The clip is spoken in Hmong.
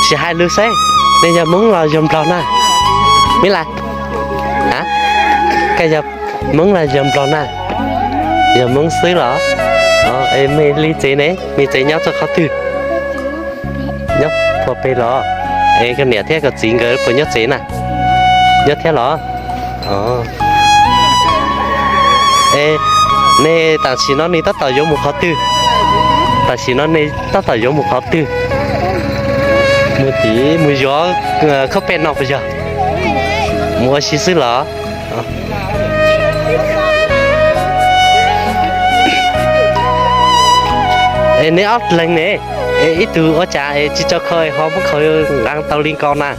Tsis hais lus seb, nej yog Hmoob los yog Nplog na? Mib Lais, a, koj yog Hmoob los yog Nplog na? Yog Hmoob xwb los? Es mej li tsev ne, mej tsev nyob txoj qhov twg? Nyob puag pem los? Es koj niam thiab koj txiv nkawd puas nyob tsev na? Nyob thiab los? Es nej tam sim no nej tab tom yuav mus qhov twg? Tam sim no nej tab tom yuav mus qhov twg? Mus tim mus yuav khaub pej no puas yog? Mus ua si xwb los? Es neb ob leeg ne, es ib tug ua cas es tsis tso khau ho muab khau nqa tau li ko na?